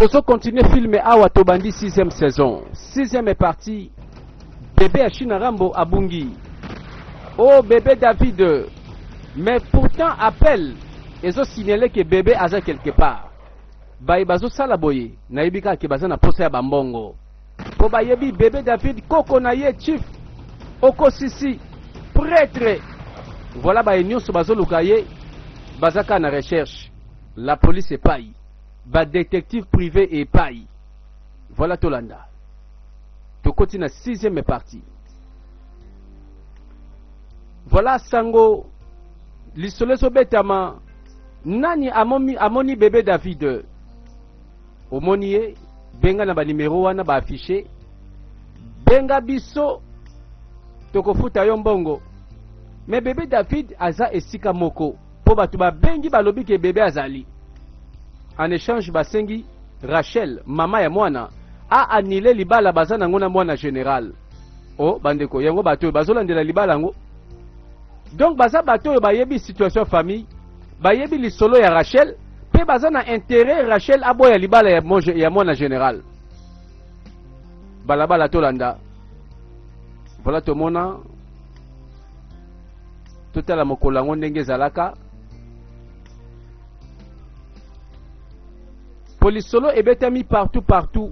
Tozo continuer film awa tobandi 6e saison. 6e partie bebe ya China Rambo abungi. Oh bebe David. Mais pourtant appel ezo signaler que bebe aza quelque part. Baye bazo sala boye nayebi kaka ke baza na posa ya ba mbongo. Po bayebi bebe David koko na ye chief okosisi pretre. Voilà baye nyonso bazoluka ye baza kaka na recherche. La police epayi. Ba detective prive epayi. Voilà tolanda. Tokoti na sixième partie. Voilà sango lisolo ezobetama nani amomi, amoni bebe David omoni ye benga na banimero wana baaffiche benga biso tokofuta yo mbongo me bebe David aza esika moko mpo bato babengi balobi ke bebe azali en échange basengi Rachel mama ya mwana a annule libala baza nango na mwana general o oh, bandeko yango bato oyo bazolandela libala yango donc baza bato oyo bayebi situation ya famille bayebi lisolo ya Rachel mpe baza na intérêt Rachel aboya libala ya, ya mwana general balabala tolanda voilà tomona totala mokolo yango ndenge ezalaka mpo lisolo ebetami partout partout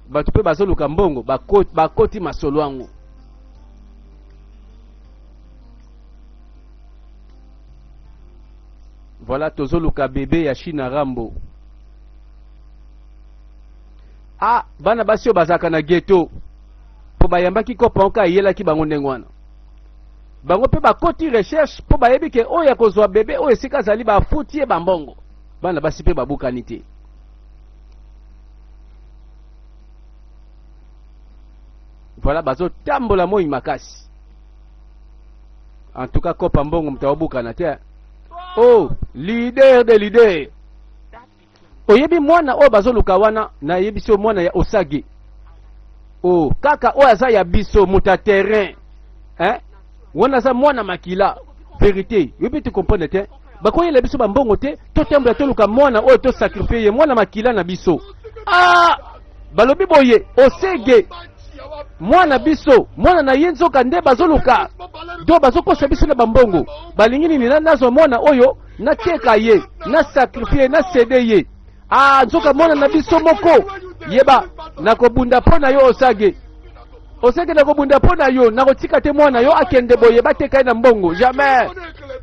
bato mpe bazoluka mbongo bakoti, bakoti masolo yango voilà tozoluka bebe ya China Rambo ah bana basi oyo bazalaka na ghetto mpo bayambaki kopa oka eyelaki bango ndenge wana bango mpe bakoti recherche mpo bayebi ke oyo akozwa bebe oyo esika azali bafuti ye bambongo bana basi mpe babukani te voilà bazotambola moi makasi en tout cas kopa mbongo moto aobukana te oh leader de leader oyebi mwana oyo bazoluka wana nayebisi yo mwana ya osage oh kaka oyo aza ya biso moto ya terrain eh? wana aza mwana makila verité yobi te comprendre te bakoyela biso bambongo te totambola toluka mwana oyo tosakrifie ye mwana makila na biso ah! balobi boye osege mwana biso mwana na ye nzoka nde bazoluka do bazokosa biso na bambongo balingi nini nazwa mwana oyo nateka ye nasakrifie ye nasede ye ah nzoka mwana na biso moko yeba nakobunda mpo na yo osage osage nakobunda mpo na yo nakotika te mwana yo akende boye bateka ye na mbongo jamais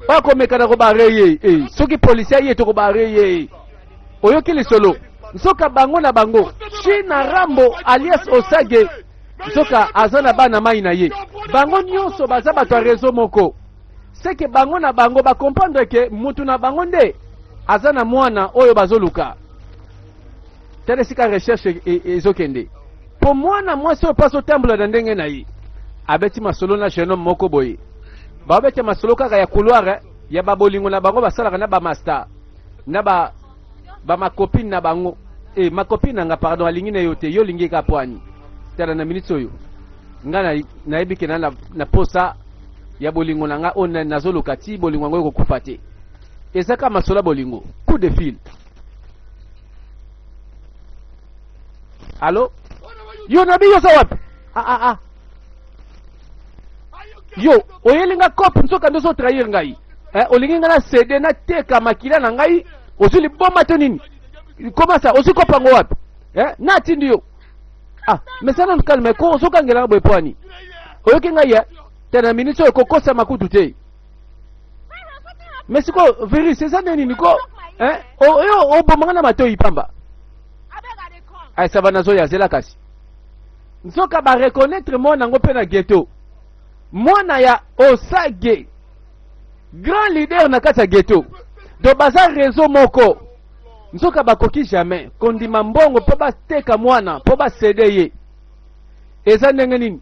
bakomeka na kobare ye eh, soki polisi aye tokobare ye oyoki lisolo nzoka bango na bango china rambo alias osage nzoka aza na bana mai na ye bango nyonso baza bato ya reseau moko seke bango na bango ba comprendre ke mutu na bango nde aza na mwana oyo bazoluka tala esika recherche e, e, ezokende mpo mwana mwasi oyo mpe azotambola na ndenge na ye abeti masolo na jeune homme moko boye babeta masolo kaka ya couloir eh, ya babolingo na bango basalaka na bamasta na ba bamakopine na bango e makopine na nga pardon alingi na yo te yo olingi eka pwani tala na minute oyo nga nayebi ke na, na, na posa ya bolingo na nga oyo nazoluka ti bolingo yango ekokufa te eza kaka masolo ya bolingo coup de fil alo yo nabi yo oza wapi ah, ah, ah. yo oyeli nga cope nzoka nde ozotrahir ngai eh, olingi ngai na cede nateka makila na ngai ozwi liboma to nini komasa ozwi kope yango wapi eh, natindi yo ah mais ça nanu calme ko ozokangela nga boye poani oyoki ngai ya te na minute oyo kokosama kutu te mais sikoyo virus eza nde nini ko eh? oyo oboma nga na matoi pamba ay sava nazoya zela kasi nzoka bareconnaitre mwana yango mpe na ghetto mwana ya osage grand leader na kati ya ghetto donc baza réseau moko nzoka bakoki jamais kondima mbongo mpo bateka mwana mpo basede ye eza ndenge nini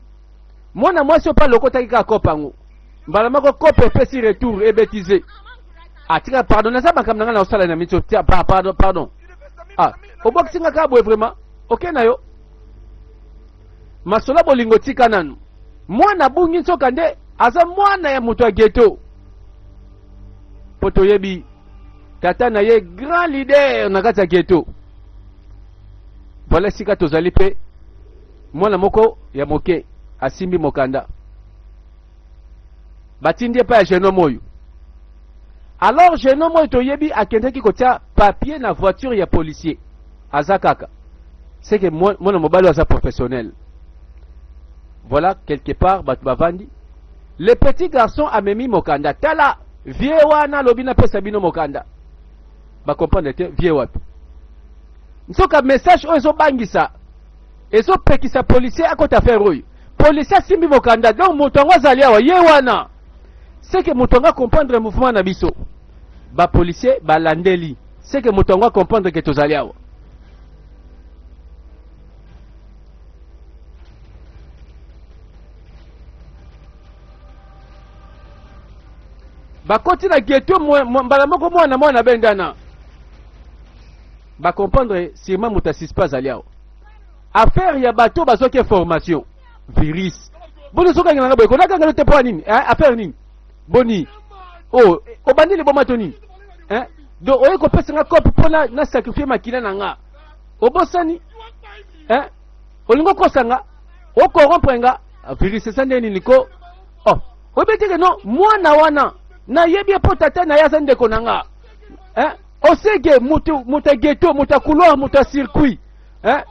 mwana mwasi oyo mpe alokotaki kaka kope yango mbala moko kope epesi retour ebetize atika pardon naza makambo na ngai na kosala na miso pardon pardon ah obwakisi nga kaka boye vraiment oke na yo masolo ya bolingo tika nanu mwana abungi nzoka nde aza mwana ya moto ya geto mpo toyebi tata na ye grand leader na kati ya ghetto. Voilà esika tozali mpe mwana moko ya moke asimbi mokanda batindi epai ya jeune homme oyo. Alors jeune homme oyo toyebi akendaki kotia papier na voiture ya policier, aza kaka c'est que mwana mobali aza professionnel. Voilà quelque part bato bavandi, le petit garçon amemi mokanda, tala vie wana alobi napesa bino mokanda, bacomprendre te vie wapi. Nzoka message oyo ezobangisa, ezopekisa policier akota affaire oyo. Policier asimbi mokanda, donc moto yango azali awa, ye wana c'est que moto yango acomprendre mouvement na biso. Bapolicier balandeli, c'est que moto yango acomprendre ke tozali awa. Bakoti na ghetto mbala moko, mwana mwana bendana bacomprendre sûrement moto asispa azali awa. Affaire ya bato bazwaki information virus boni ozokangela nga boye, konakangela te mpo nini? Eh, affaire nini boni? Oh, obandi liboma to nini? Eh? Donc oye kopesa nga cope mpo na, na sacrifier makila na nga, obosani? Eh? Olingi okosa nga, ocorrompre nga, virus eza nde nini ko? Oh, oyebi te ke non, mwana wana nayebi ye mpo tata na ye aza ndeko na nga. Eh? Osege moto moto ya ghetto, moto ya couloir, moto ya circuit, eh?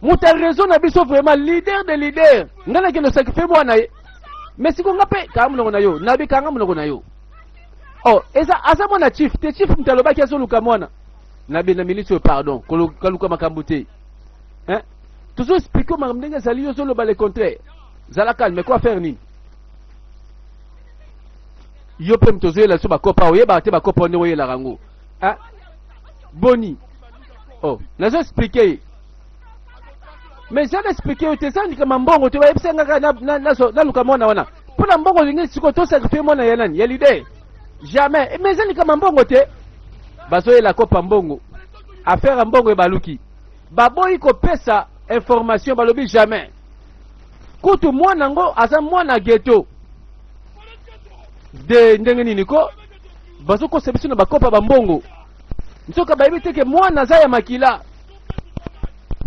Moto ya réseau na biso, vraiment leader de leader. Ngai nakende osacrifie mwana ye, mais siko nga mpe kanga monoko na yo, nabi kanga monoko na yo. Oh, eza aza mwana chief te, chief moto alobaki azoluka mwana nabi na minute oyo, pardon, koluka makambo te, hein? Tozo explique makambo ndenge ezali, yo ozoloba le contraire. Zala calme ko, affaire nini? Yo mpe moto ozoyela biso bakopa, oyebaka te bakopa ndenge oyelaka yango, hein? Boni, oh, nazo explique ye, mais eza na explique yo te, eza likama mbongo te. Bayebisa nga kaka naluka mwana wana mpo na mbongo. Olingi sikoyo tosacrifie mwana ya nani, ya leader? Jamais. Mais eza likama mbongo te, bazoyela kopa mbongo, affaire ya mbongo ebaluki. Baboyi kopesa information, balobi jamais. Kutu mwana yango aza mwana ghetto de ndenge nini ko bazokosa biso na bakopa bambongo, nzoka bayebi te ke mwana aza ya makila.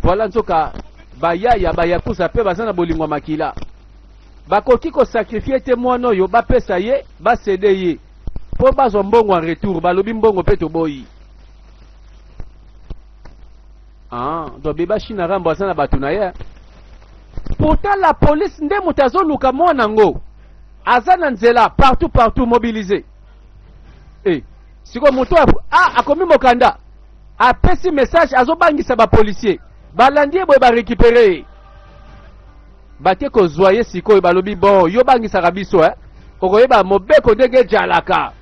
Voilà, nzoka bayaya bayakuza mpe baza na bolingo ya makila, bakoki kosacrifier te mwana oyo, bapesa ye, bacéder ye mpo bazwa mbongo en retour. Balobi mbongo mpe toboyi. Ah, donc beba China Rambo aza na bato na ye. Pourtant la police nde moto azoluka mwana yango, aza na nzela partout partout mobilisé. E sikoyo moto a akomi mokanda, apesi message, azobangisa bapolicier, balandi ye boye, barécupérer ye, bake kozwa ye. Sikoyo balobi bon, yo bangisaka biso, eh? Okoyeba mobeko ndenge ejalaka.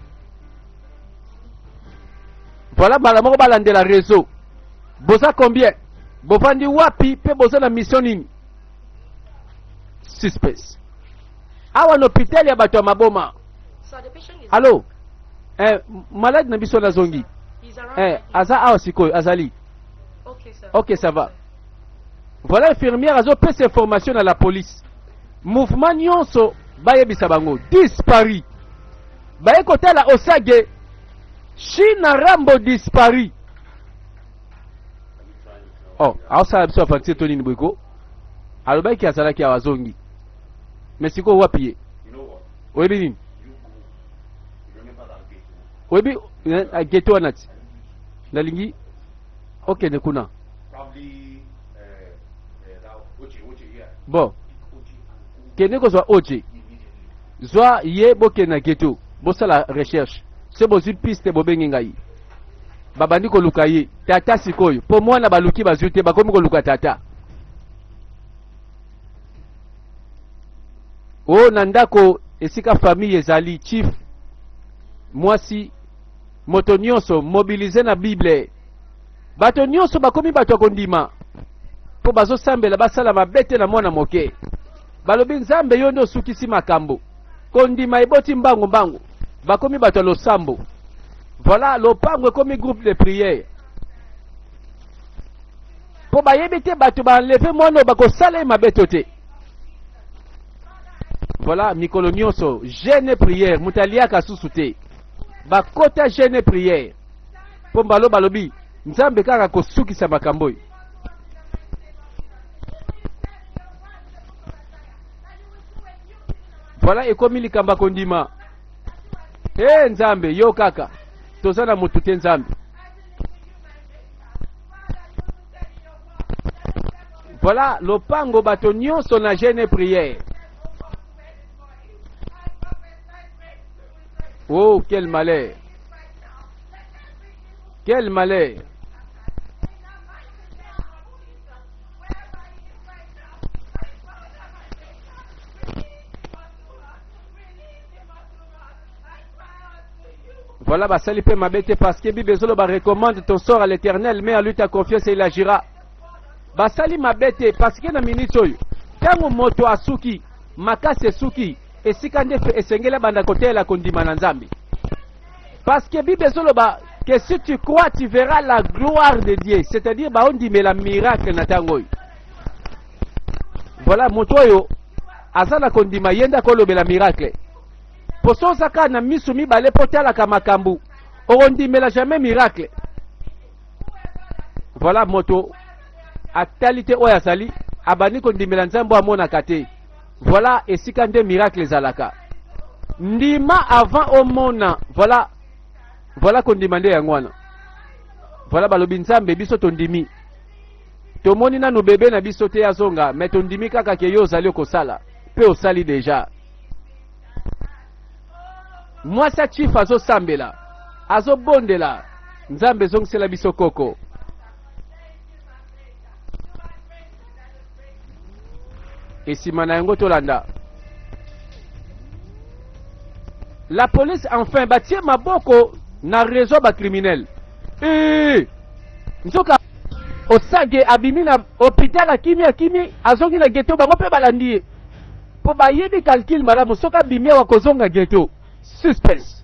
Voilà, mbala moko balandela réseau, boza combien, bovandi wapi mpe boza na mission nini. Suspense awa na hôpital ya bato ya maboma. Allo, eh, malade na biso nazongi, eh, aza awa sikoyo, azali ok, ça va. Voilà, infirmière azopesa information na la police, mouvement nyonso bayebisa bango. Disparu, baye kotala osage China Rambo disparu. Oh, aosala biso aventure to nini boye ko? Alobaki azalaki awa, azongi, mais sikoyo wapi ye? Oyebi nini? Oyebi ghetto wana ti nalingi okende kuna. Bon, kende kozwa oje, zwa ye, bokende na ghetto, bosala recherche. So bozwi piste, bobengi ngai. Babandi koluka ye tata sikoyo, mpo mwana baluki bazwi te, bakomi koluka tata oyo na ndako esika famille ezali, chief, mwasi, moto nyonso mobilisé na Bible. Bato nyonso bakomi bato ya kondima mpo bazosambela basala mabe te na mwana moke. Balobi Nzambe, yo nde osukisi makambo. Kondima eboti mbangu mbangu, bakomi bato ya losambo. Voilà, lopango ekomi groupe de prière mpo bayebi te bato baenlever mwana oyo bakosala ye mabe to te. Voilà, mikolo nyonso jeûne, prière, moto aliaka susu te, bakota jeûne, prière mpo mbalo balobi Nzambe kaka kosukisa makambo oyo. Voilà ekomi likambo ya kondima. Hey, Nzambe, yo kaka. Toza na motu te Nzambe. Voilà lopango bato nyonso na jeune prière. Oh, quel malheur. Quel malheur. Voilà basali mpe mabe te parce que Bible ezoloba recommande ton sort à l'Éternel, mets en lui ta confiance et il agira. Basali mabe te parce que na minute oyo ntango moto asuki makasi esuki esika nde esengeli abanda kotelela kondima na Nzambe. Parce que Bible ezoloba que si tu crois tu verras la gloire de Dieu, c'est-à-dire baondimela miracle na ntango oyo. Voilà moto oyo aza na kondima ye nde akolobela miracle. Poso oza kaka na misu mibale mpo otalaka makambo, okondimela jamais miracle. Voilà moto atali te oyo azali abandi kondimela Nzambe oyo amonaka te. Voilà esika nde miracle ezalaka. Ndima avant omona. Voilà, voilà kondima nde yango wana. Voilà balobi Nzambe biso tondimi. Tomoni nanu bebe na biso te azonga, mais tondimi kaka ke yo ozali okosala pe osali deja. Mwasi ya chief azosambela, azobondela, Nzambe ezongisela biso koko. Esima na yango tolanda. La police enfin batie maboko na réseau ba criminel. Eh! Nzoka Osage abimi na hôpital akimi akimi azongi na ghetto bango mpe balandi ye mpo bayebi calcul malamu soki abimi awa kozonga ghetto suspense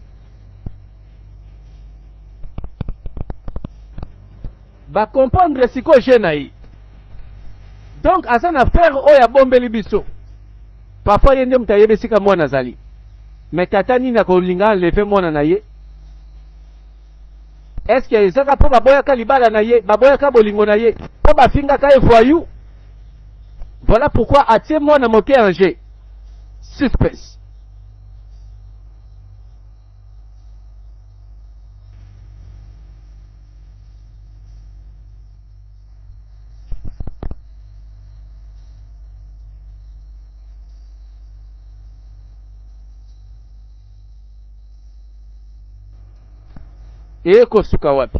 ba comprendre sikoyo jeu na ye donc aza na frère oyo abombeli biso parfois ye nde moto ayebi esika mwana azali mais tata nini akolinga enleve mwana na ye est-ce que ezaka mpo baboyaka libala na ye baboyaka bolingo na ye mpo bafingaka ye voyou voilà pourquoi atie mwana moke en jeu suspense ekosuka wapi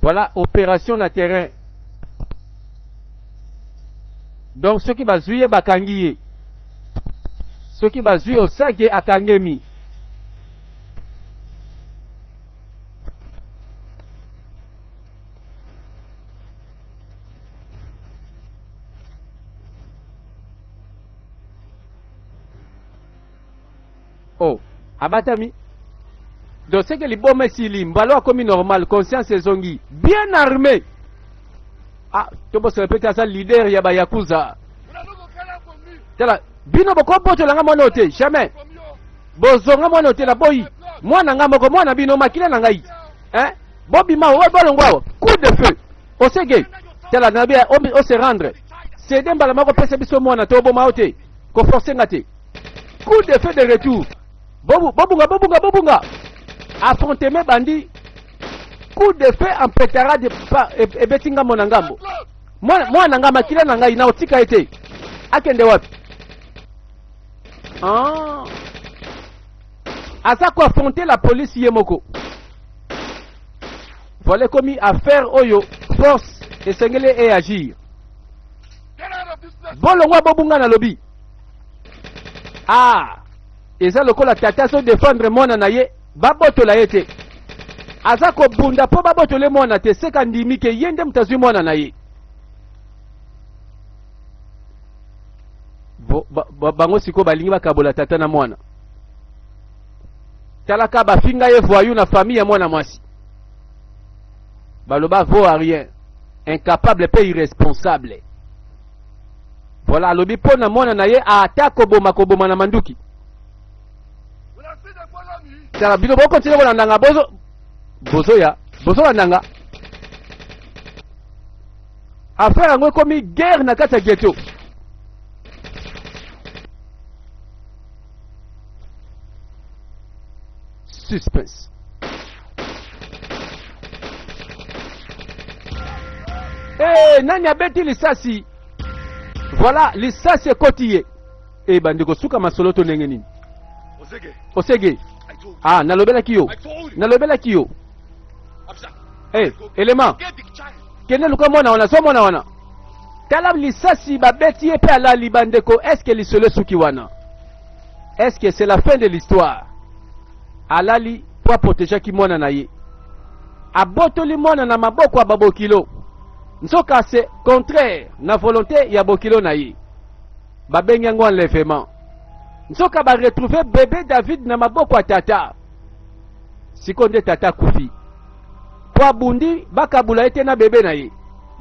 voilà opération na terrain donc soki bazwi ye bakangi ye soki bazwi osage akangemi Oh, abatami. Donc c'est que liboma esili, mbalo akomi normal, conscience ezongi, bien armé. Ah, tobosana pe te aza leader ya ba yakuza. Tala, bino bokobotola nga mwana oyo te, jamais. Bozonga mwana oyo te, naboyi. Mwana nga moko, mwana bino, makila na ngai. Hein? Bobima oyo bolongwa awa. Coup de feu. Osege. Tala, nabi o se rendre. Cede mbala moko pesa biso mwana to boma yo te. Ko forcer nga te. Coup de feu de retour. Bobu, bobunga, bobunga, bobunga. Affrontement bandi. Coup de feu en pétarade pa ebeti ngambo na ngambo. Mwana mwana nga makila na ngai na otika ye te. Akende wapi? Ah. Aza ko affronter la police ye moko. Voilà ekomi affaire oyo force esengeli e agir. Bolongwa bobunga na lobi. Ah, eza lokola tata azo defendre mwana na ye, babotola ye te. Aza kobunda mpo babotole mwana te, seka ndimi ke ye nde moto azwi mwana na ye. Bo, ba, ba, bango sikoyo balingi bakabola tata na mwana. Talaka bafinga ye voyou na famille ya mwana mwasi. Baloba vaut à rien, incapable pe irresponsable. Voilà, alobi mpo na mwana na ye ata koboma koboma na manduki. Tala bino bokontinue kolanda nga bozo bozoya bozolanda nga affaire yango ekomi guerre na kati ya ghetto. Suspense. Hey, nani abeti lisasi? Voilà, lisasi ekoti ye. Eh, bandeko suka masolo to ndenge nini? Osege. Osege. Ah, nalobelaki yo. Nalobelaki yo. Eh, elema. Kende luka mwana wana, zwa mwana wana. Tala lisasi babeti ye mpe alali bandeko, est-ce que lisolo esuki wana? Est-ce que c'est la fin de l'histoire? Alali mpo aprotegeaki mwana na ye. Abotoli mwana na maboko ya babokilo. Nzoka c'est contraire na volonté ya bokilo na ye. Babengi yango enlèvement. Nzoka ba retrouver bebe David na maboko ya tata. Sikoyo nde tata akufi. Po abundi bakabula ye te na bebe na ye.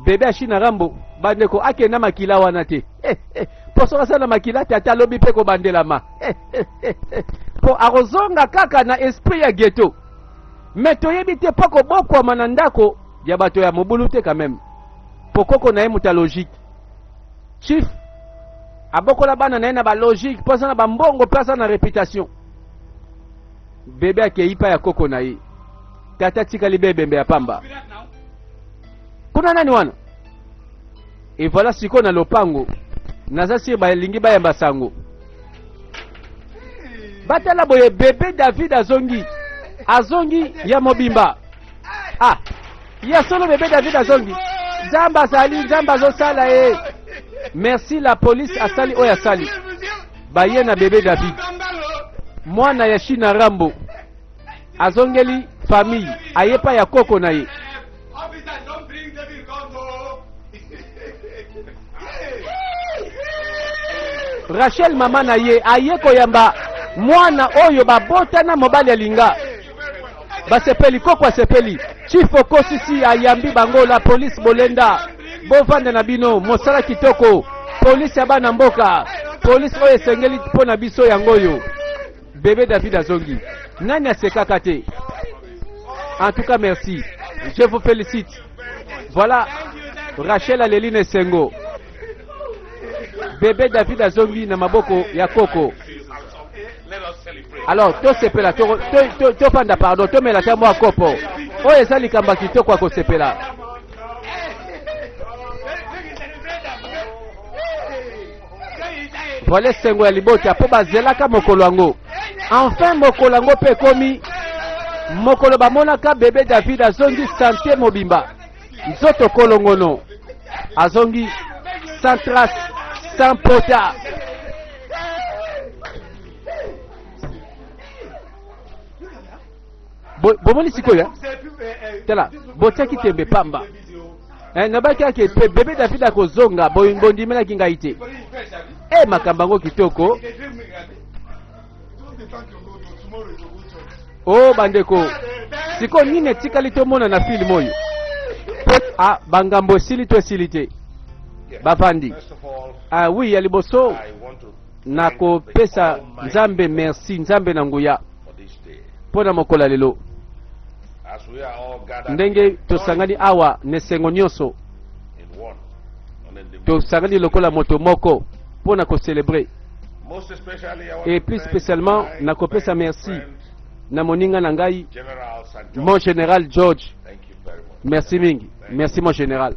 Bebe Ashina Rambo bandeko akenda makila wana te. Eh, eh, po soki asala makila tata alobi mpe kobandelama. Eh, eh, eh, eh. Po akozonga kaka na esprit ya ghetto. Mais toyebi te po kobokwama na ndako ya bato ya mobulu te quand même. Po koko na ye moto ya logique. Chief abokola bana na ye na ba logique po aza na ba mbongo pe aza na reputation. Bebe akei pa ya koko na ye. Tata tikali be ebembe ya pamba. Kuna nani wana? Et voilà sikoyo na lopango. Naza sir balingi bayamba sango. Batala boye bebe David azongi. Azongi ya mobimba. Ah, ya solo bebe David azongi. Nzambe azali, Nzambe azosala ye. Merci la police asali oyo asali. Baye na bebe David. Mwana ya Shina Rambo azongeli famille aye pa ya koko na ye. Rachel mama na ye aye koyamba mwana oyo babota na mobali alinga. Basepeli, koko asepeli. Chief Okosisi ayambi bango la police bolenda. Bovanda na bino, mosala kitoko. Police ya bana mboka. Police oyo esengeli mpo na biso yango oyo. Bebe David azongi. Nani asekaka te? En tout cas, merci. Je vous félicite. Voilà, Rachel aleli na esengo. Bebe David azongi na maboko ya koko. Alors, tosepela, tofanda to, to, pardon, tomela ata mwa kopo. Oyo eza likambo ya kitoko ya kosepela. Voilà esengo ya libota mpo bazelaka mokolo yango. Enfin mokolo yango mpe ekomi mokolo bamonaka bebe David azongi sante mobimba, nzoto kolongono, azongi sans trace, sans pota. Bomoni sikoyo, tala botiaki tembe pamba. Eh, nabaki ake pe bebe David akozonga bondimelaki ngai te. Eh, makambo yango kitoko. Oh bandeko, sikoyo nini etikali tomona na film oyo? Ah, bangambo esili to esili te? Bavandi. Ah oui, ya liboso nakopesa Nzambe merci, Nzambe na nguya mpo na mokolo ya lelo. Ndenge tosangani awa na esengo nyonso, tosangani lokola moto moko mpo na kocelebre. Et plus spécialement nakopesa merci na moninga na ngai mon général George. Merci mingi, merci mon général.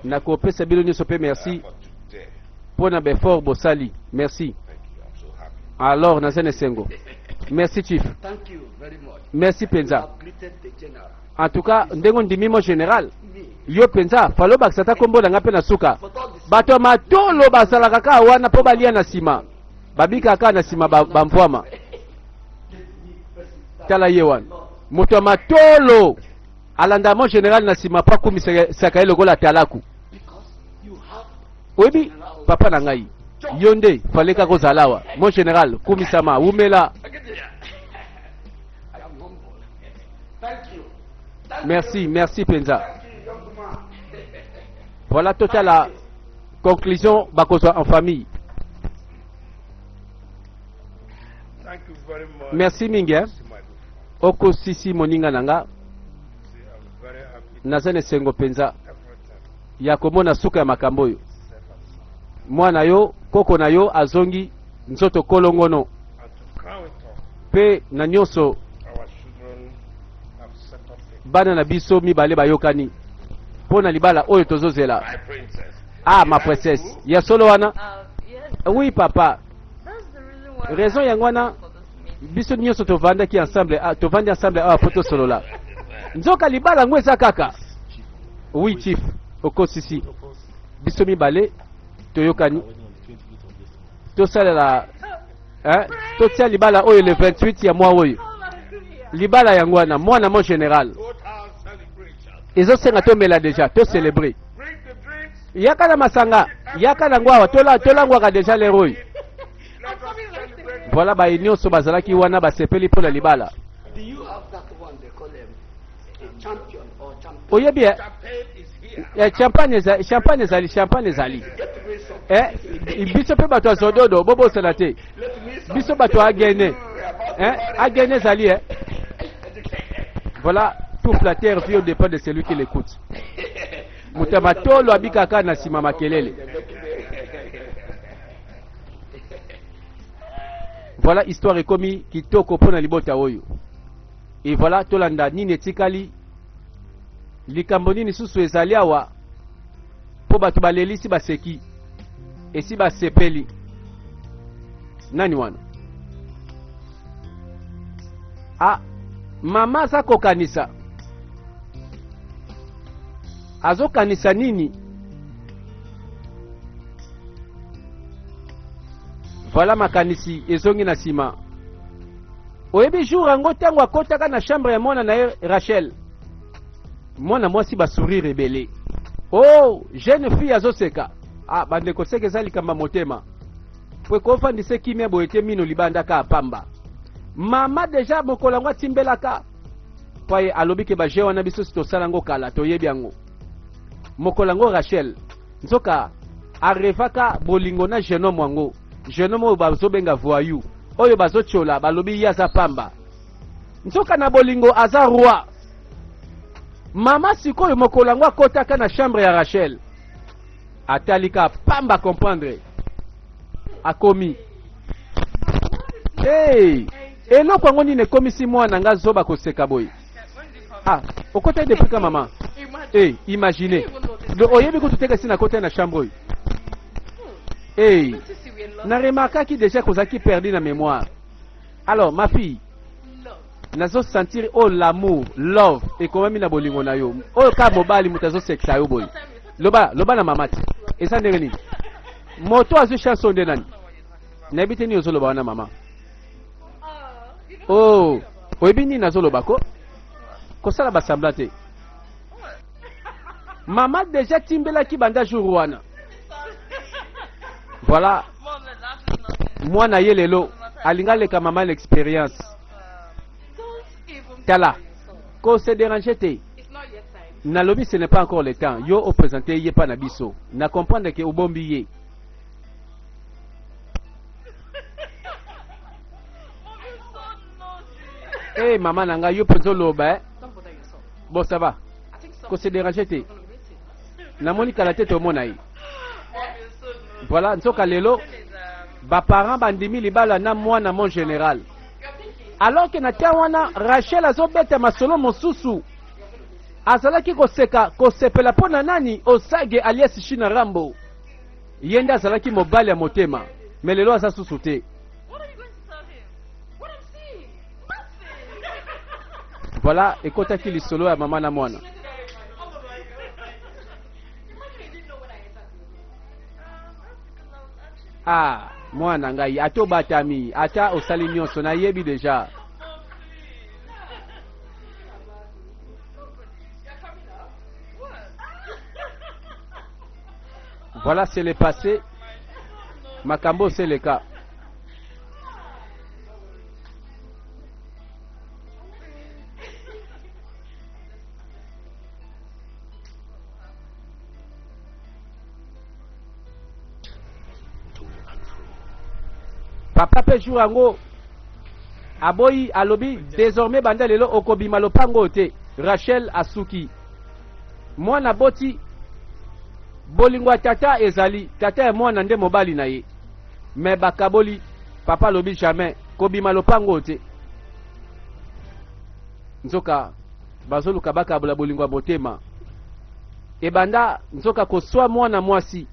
Nakopesa bino nyonso mpe merci mpo na baeffort bosali. Merci. Alors naza na esengo. Merci chief. Merci penza. En tout cas ndenge ondimi mon général, yo penza falo bakisa ata kombo na nga mpe na suka. Bato ya matolo bazalaka kaka wana mpo balia na nsima, babikaka kaka na nsima bamvwama. Tala ye wana moto ya matolo alanda mon général na nsima mpo akumisaka ye lokola talaku. Oyebi papa na ngai, yo nde fallait kaka ozala awa. Mon général, kumisama, wumela. Merci, merci penza. Voilà totala conclusion bakozwa en famille. Merci mingi hein. Okosisi moninga na nga. Naza na esengo penza ya komona suka ya makambo oyo. Mwana yo, koko na yo azongi nzoto kolongono. Pe Mpe na nyonso, bana na biso mibale bayokani mpo na libala oyo tozozela. Ah, ma princesse, ya solo wana? Oui papa. Raison yango wana biso nyonso tovandaki ensemble, ah, tovandi ensemble awa mpo tosolola. Nzoka libala yango eza kaka. Oui chief, okosisi. Biso mibale toyokani. Tosalela eh, totia libala oyo le 28 ya mwa oyo. Libala yango wana mwana mo general. Ezosenga tomela deja, to célébrer. Yaka na masanga, yaka na ngwawa, tola tolangwaka deja lero oyo. Voilà baye nyonso bazalaki wana basepeli mpo na libala. Oyebi eh, eh, champagne ezali, champagne ezali, champagne ezali. Eh, biso mpe bato ya zododo bobosana te. Biso bato ya agene. Eh, agene ezali eh. Voilà, tout flatteur vit au dépend de celui qui l'écoute. Moto ya matolo abikaka na nsima makelele. Voilà histoire ekomi kitoko mpo na libota oyo. Et voilà tolanda nini etikali, likambo nini susu ezali awa mpo bato balelisi baseki esi basepeli. Nani wana? Ah, mama aza kokanisa, azokanisa nini? Voilà makanisi ezongi na nsima. Oyebi jour yango ntango akotaka na chambre ya mwana na ye Rachel, mwana mwasi ba sourire ebele. Oh, jeune fille azoseka. Ah, bandeko seke eza likambo ya motema. Po ekofandisa kimia boye te mino libanda ka pamba. Mama deja mokolo yango atimbelaka. Po ye alobi ke ba jeu wana biso si tosala yango kala toyebi yango. Mokolo yango Rachel nzoka arevaka bolingo na jeune homme yango. Jeune homme oyo bazobenga voyou, oyo bazotiola balobi ye aza pamba. Nzoka na bolingo aza roi. Mama sikoyo mokolo yango akotaka na chambre ya Rachel. Atali ka pamba comprendre. Akomi. Hey, eloko yango nini ekomisi mwana nga zoba koseka boye? Ah, okotaki depuis ka mama? Hey, imaginez. Donc oyebi kutu te kasi nakotaki na chambre oyo. Hey, na remarquaki déjà kozalaki perdu na mémoire. Alors, ma fille, nazo sentir oyo l'amour, love ekomami na bolingo na yo. Oyo ka mobali moto azosekisa yo boye. Loba, loba na mama ti. Eza ndenge nini? Moto azwi chance oyo nde nani? Nayebi te nini ozoloba wana mama. Oh, oyebi nini nazoloba ko? Kosala ba semblant te. Mama deja timbelaki banda jour wana. Voilà. Mwana ye lelo alinga leka mama l'expérience. Tala, ko se déranger te. Nalobi ce n'est pas encore le temps. Yo o présenter ye pa na biso. Na comprendre que obombi ye. Hey mama na ngai yo mpenza oloba eh? Bon ça va. Ko se déranger te. Namoni kala te tomona ye. Voilà nzoka lelo ba parents bandimi libala na mwana mon général. Alors que na temps wana Rachel azobeta masolo mosusu. Azalaki koseka kosepela mpo na nani Osage alias Shina Rambo. Ye nde azalaki mobali ya motema, mais lelo aza susu te. Voilà, ekotaki lisolo ya mama na mwana. Ah, mwana ngai, ata obatami, ata osali nyonso, nayebi deja. Voilà, c'est le passé. Makambo, c'est le cas. Papa pe jour yango aboyi alobi désormais banda lelo okobima lopango te. Rachel asuki. Mwana aboti bolingo ya tata ezali tata ya mwana nde mobali na ye. Mais bakaboli papa alobi jamais kobima lopango te. Nzoka bazoluka bakabola bolingo ya motema. Ebanda nzoka koswa mwana mwasi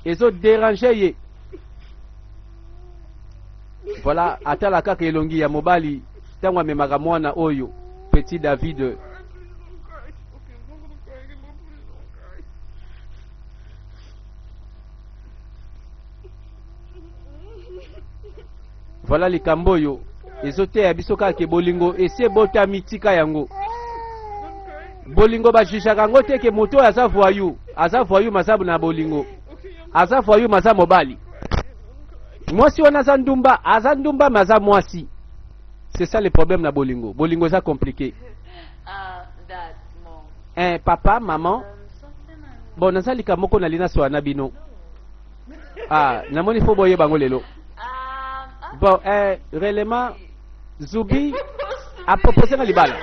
ezo deranger ye. Voilà, atala kaka elongi ya mobali ntango amemaka mwana oyo petit David. Voilà likambo oyo ezoteya biso kaka ke bolingo esi ebotami, tika yango. Bolingo bajujaka yango te ke moto oyo aza voyou, aza voyou maza na bolingo, aza voyou maza mobali. Mwasi wana aza ndumba, aza ndumba mais aza mwasi. C'est ça le problème na bolingo. Bolingo eza compliqué. Dad, mom. Eh, papa, maman. Something I Bon, naza likambo moko nalingi nasola na bino. Ah, namoni fo boyeba yango lelo. Bon, eh, réellement, Zubi a proposé nga libala.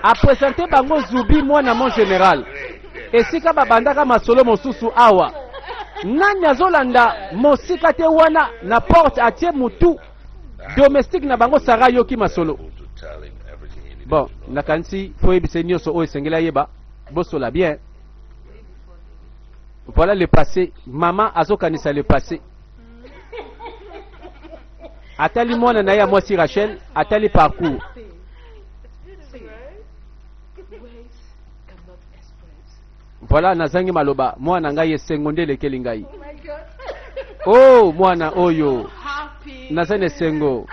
A présenté bango Zubi mwana mon général. Esika babandaka masolo mosusu awa. Nani azolanda mosika te wana na porte atie mutu domestique na bango Sarah yoki masolo. Bon, nakanisi fo yebisa nyonso oyo esengeli ayeba. Bosola bien. Voilà le passé. Mama azokanisa le passé. Atali mwana na ye ya mwasi Rachel, atali parcours. Voilà, nazangi maloba. Mwana ngai esengo nde elekeli ngai. Oh, mwana oyo naza na esengo.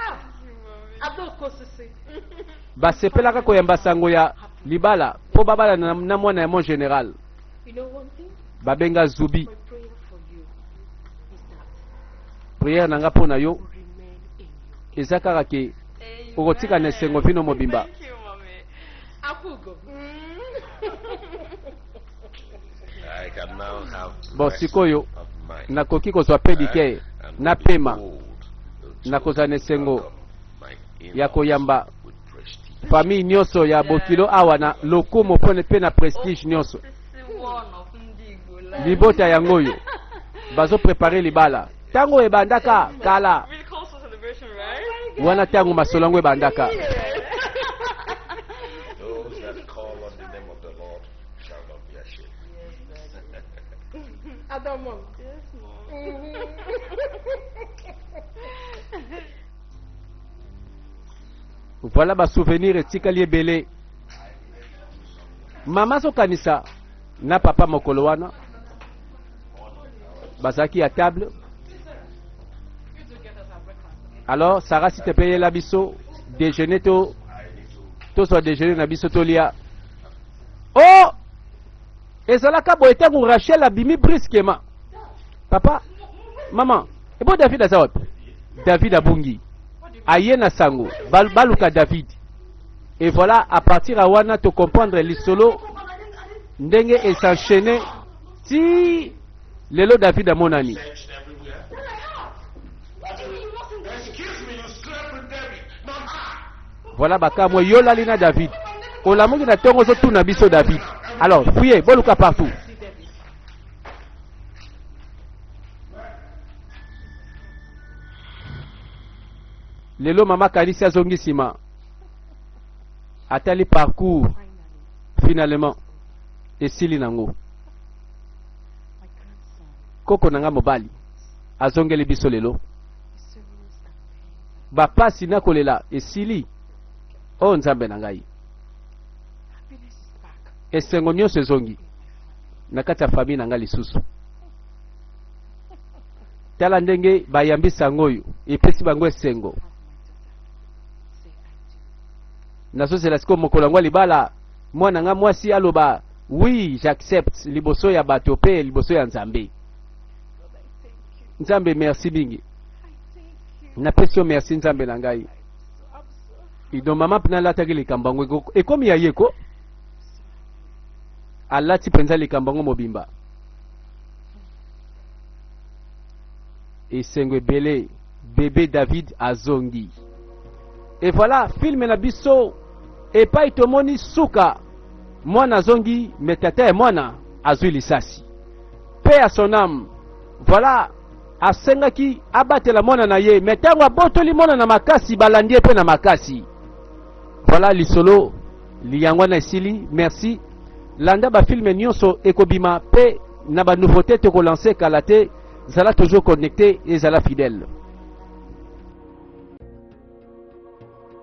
Basepelaka koyamba sango ya libala mpo babala na, na mwana ya mon général babenga Zubi. Prière na nga mpo na yo eza kaka ke okotika na esengo vino mobimba. Thank you, mommy. I can now have Bon, rest sikoyo of mind. nakoki kozwa pedicare And na be pema bold to nakozala na esengo welcome my in-laws ya koyamba with prestige. famille nyonso ya bokilo awa na lokumu mpo mpe na prestige nyonso. Osisi one of ndị Igbo land. Libota yango oyo bazoprepare libala ntango ebandaka kala. Really close to celebration, right? Wana ntango masolo yango ebandaka. Those that call on the name of the Lord shall not be ashamed. Yes, mom. Voilà basouvenir etikali ebele. Mama azokanisa na papa mokolo wana bazalaki ya table. Alors Sarah, s'il te plaît, yela biso déjeuner, to tozwa déjeuner na biso tolia. Oh, ezalaka boye ntango Rachel abimi brusquement: "Papa, mama, ebo David aza wapi?" David abungi. Aye na sango baluka David. Et voilà, à partir ya wana to comprendre lisolo ndenge es'enchaîne ti lelo David amonani. Searched everywhere. Excuse me, you slept with David, not I. Voilà, bakamwe: "Yo olali na David, olamuki na ntongo ozotuna biso David." Alors fouye, boluka partout. Lelo mama kanisi azongi nsima, atali parcours, finalement esili nango. Koko na nga mobali azongeli biso lelo, bapasi na kolela esili. O Nzambe na ngai, esengo nyonso ezongi na kati ya famille na ngai lisusu. Tala ndenge bayambi sango oyo epesi bango esengo. Nazozela sikoyo mokolo yango ya libala, mwana nga mwasi aloba: "Oui, j'accepte", liboso ya bato mpe liboso ya Nzambe. Nzambe, merci mingi, napesi yo merci, Nzambe na ngai. Ido mama mpena alataki likambo yango, ekomi ya ye ko alati mpenza likambo yango mobimba. Esengo ebele, bebe David azongi. Et voilà film na biso epai tomoni suka, mwana azongi, me tata ya mwana azwi lisasi, paix à son âme. Voilà, asengaki abatela mwana na ye, me ntango abotoli mwana na makasi, balandi ye mpe na makasi. Voilà. Voilà lisolo liyango wana esili. Merci. Landa ba film nyonso ekobima pe na ba nouveauté tokolancer kala te. Zala toujours connecté et zala fidèle.